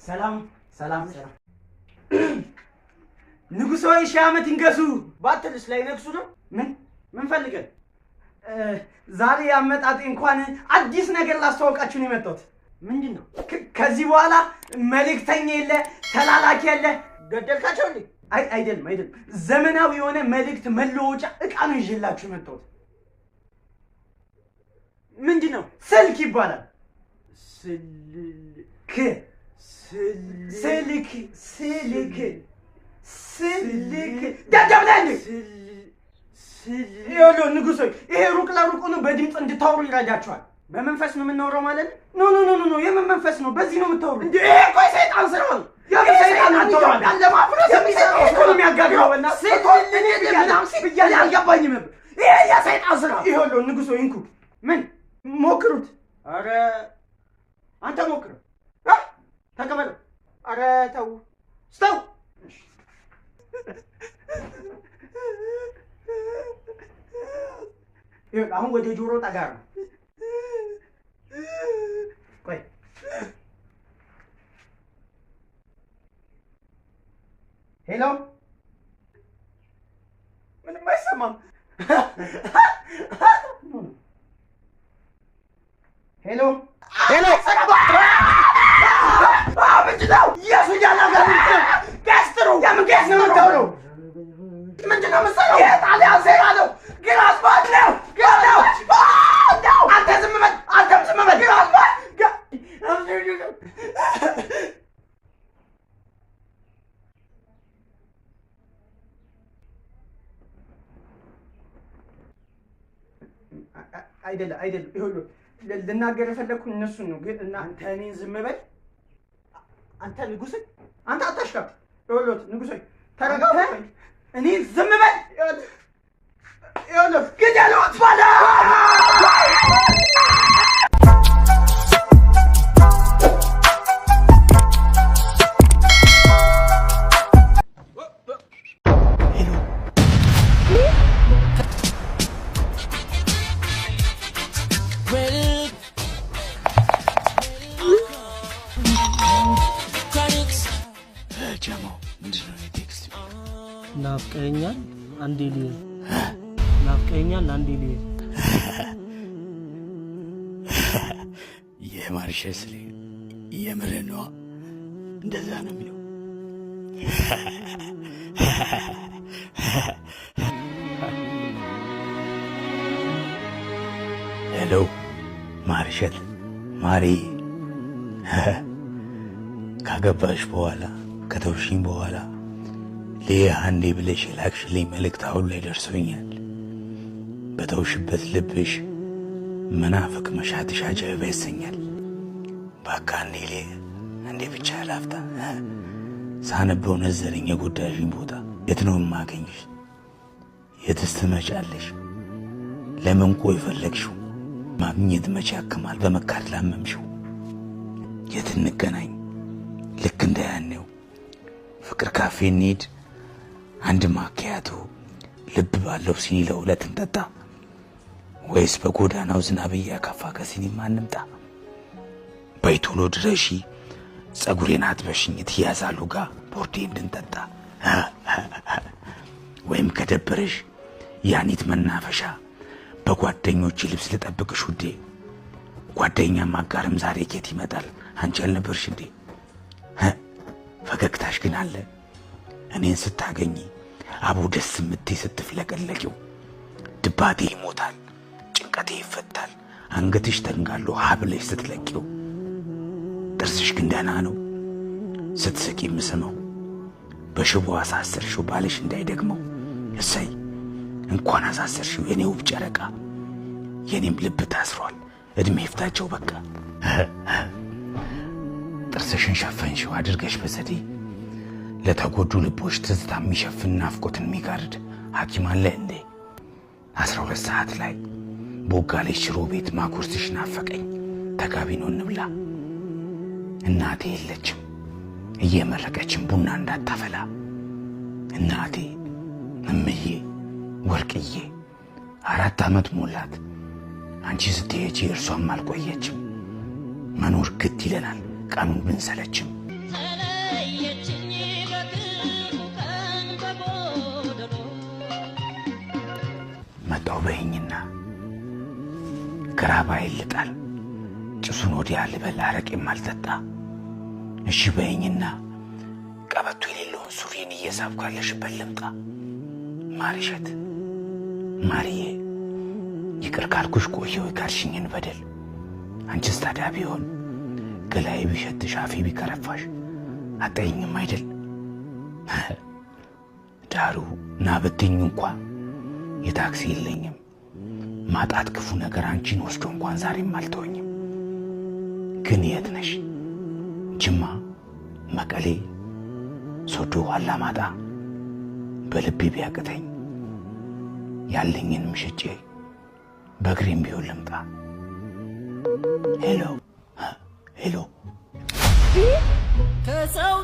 ሰላም ሰላም ሰላም። ንጉሥ ሆይ 1000 ዓመት ይንገሱ ባትልስ ላይ ነግሱ ነው። ምን ምን ፈልገን? ዛሬ አመጣጤ እንኳን አዲስ ነገር ላስተዋውቃችሁ ነው የመጣሁት። ምንድን ነው? ከዚህ በኋላ መልእክተኛ የለ፣ ተላላኪ የለ። ገደልካቸው እንዴ? አይ አይደለም አይደለም፣ ዘመናዊ የሆነ መልእክት መለወጫ እቃ ነው ይዤላችሁ የመጣሁት። ምንድን ነው? ስልክ ይባላል። ስልክ ስልክ ስልክ ስልክ። ደደብ ነህ እንዴ? ይኸውልህ ንጉሥ ሆይ ይሄ ሩቅ ለሩቅ ሆኖ በድምፅ እንድታወሩ ይረዳችኋል። በመንፈስ ነው የምናወራው ማለት ነው? No no no no፣ የምን መንፈስ ነው? በዚህ ነው የምታወሩ። እንዴ ይሄ እኮ የሰይጣን ስራ ነው። የምን ሰይጣን ነው የምታወራው? ለማፍረስ የሚሰራው እኮ ነው የሚያጋግረው። በእናትህ እኔ ብያለሁ፣ አልገባኝም። ይሄ የሰይጣን ስራ። ይኸውልህ ንጉሥ ሆይ እንኩ። ምን ሞክሩት። ኧረ አንተ ሞክረው፣ ተቀበለው። ኧረ ተው ስተው። ይኸውልህ አሁን ወደ ጆሮ ጠጋ ነው። ቆይ Hello፣ ምንም አይሰማም። Hello hello፣ ምንድን ነው? የሱዳን ሀገር ቄስ ጥሩ። የምን ቄስ ነው የምታወራው? ምንድን ነው የምትሰራው? የጣሊያን ሴራ ነው። ግራዝማች ነው። ግራዝማች ነው። አንተ ዝም በል፣ አንተም ዝም በል። ግራዝማች አይደለም አይደለም። ይኸውልህ ልናገር የፈለግኩ እነሱን ነው፣ ግን እና አንተ እኔን ዝም በል አንተ ንጉሥ፣ አንተ አታሽቃብጥ። ይኸውልህ ንጉሥ ተረጋጋ። እኔ ዝም በል። ይኸውልህ ግደሉት በለው። ጀማው ምንድን ነው የ text? ናፍቀኸኛል አንዴ ልሂድ፣ ናፍቀኸኛል አንዴ ልሂድ። የማርሸስ የምርህ ነዋ። እንደዛ ነው የሚለው። Hello ማርሸት ማሪ፣ ካገባሽ በኋላ ከተውሽኝ በኋላ ልይህ አንዴ ብለሽ የላክሽልኝ መልእክት አሁን ላይ ደርሶኛል። በተውሽበት ልብሽ መናፈቅ መሻትሽ አጃኢብ ያሰኛል። እባክህ አንዴ ልይህ፣ አንዴ ብቻ ላፍታ። ሳነበው ነዘረኝ የጎዳሽኝ ቦታ። የት ነው የማገኝሽ? የትስ ትመጫለሽ? ለምን ቆይ ፈለግሽው? ማግኘት መቼ ያክማል በመካድ ላመምሽው? የት እንገናኝ? ልክ እንደ ያኔው ፍቅር ካፌ እንሂድ፣ አንድ ማኪያቶ ልብ ባለው ሲኒ ለሁለት እንጠጣ፣ ወይስ በጎዳናው ዝናብ እያካፋ ከሲኒማ እንምጣ? በይ ቶሎ ድረሺ፣ ጸጉሬን አጥበሽኝ ትያዛሉ ጋር ቦርዴ እንድንጠጣ፣ ወይም ከደበረሽ ያኒት መናፈሻ በጓደኞች ልብስ ልጠብቅሽ ውዴ። ጓደኛም አጋርም ዛሬ ኬት ይመጣል? አንቺ አልነበርሽ እንዴ? ፈገግታሽ ግን አለ። እኔን ስታገኚ አቦ ደስ የምትይ ስትፍለቀለቂው፣ ድባቴ ይሞታል፣ ጭንቀቴ ይፈታል። አንገትሽ ተንጋሎ ሀብለሽ ስትለቂው፣ ጥርስሽ ግን ደህና ነው ስትስቂ የምስመው። በሽቦ አሳሰርሽው ባልሽ እንዳይደግመው። እሰይ እንኳን አሳሰርሽው የኔ ውብ ጨረቃ። የኔም ልብ ታስሯል፣ እድሜ ይፍታቸው በቃ። ጥርስሽን ሸፈንሽው አድርገሽ በዘዴ፣ ለተጎዱ ልቦች ትዝታ የሚሸፍን ናፍቆትን የሚጋርድ ሐኪም አለ እንዴ? 12 ሰዓት ላይ ቦጋሌ ሽሮ ቤት ማኩርስሽ ናፈቀኝ፣ ተጋቢ ነው እንብላ። እናቴ የለችም እየመረቀችን ቡና እንዳታፈላ። እናቴ እምዬ ወርቅዬ 4 ዓመት ሞላት አንቺ ስትሄጂ፣ እርሷም አልቆየችም። መኖር ግድ ይለናል ቀኑን ብንሰለችም። መጣው በይኝና ግራ ባይል ልጣል፣ ጭሱን ወዲያ ልበል፣ አረቄም አልጠጣ። እሺ በይኝና ቀበቶ የሌለውን ሱሪን እየሳብኩ ያለሽበት ልምጣ። ማርሸት ማርዬ፣ ይቅር ካልኩሽ ቆየው የካድሽኝን በደል። አንቺስ ታዲያ ቢሆን ገላዬ ቢሸትሽ አፌ ቢከረፋሽ አጠይኝም አይደል? ዳሩ ና ብትኝ እንኳ የታክሲ የለኝም። ማጣት ክፉ ነገር አንቺን ወስዶ እንኳን ዛሬም አልተወኝም። ግን የት ነሽ? ጅማ፣ መቀሌ፣ ሶዶ፣ አላማጣ። በልቤ ቢያቅተኝ ያለኝንም ሽጬ በእግሬም ቢሆን ልምጣ። Hello, hello። ከሰው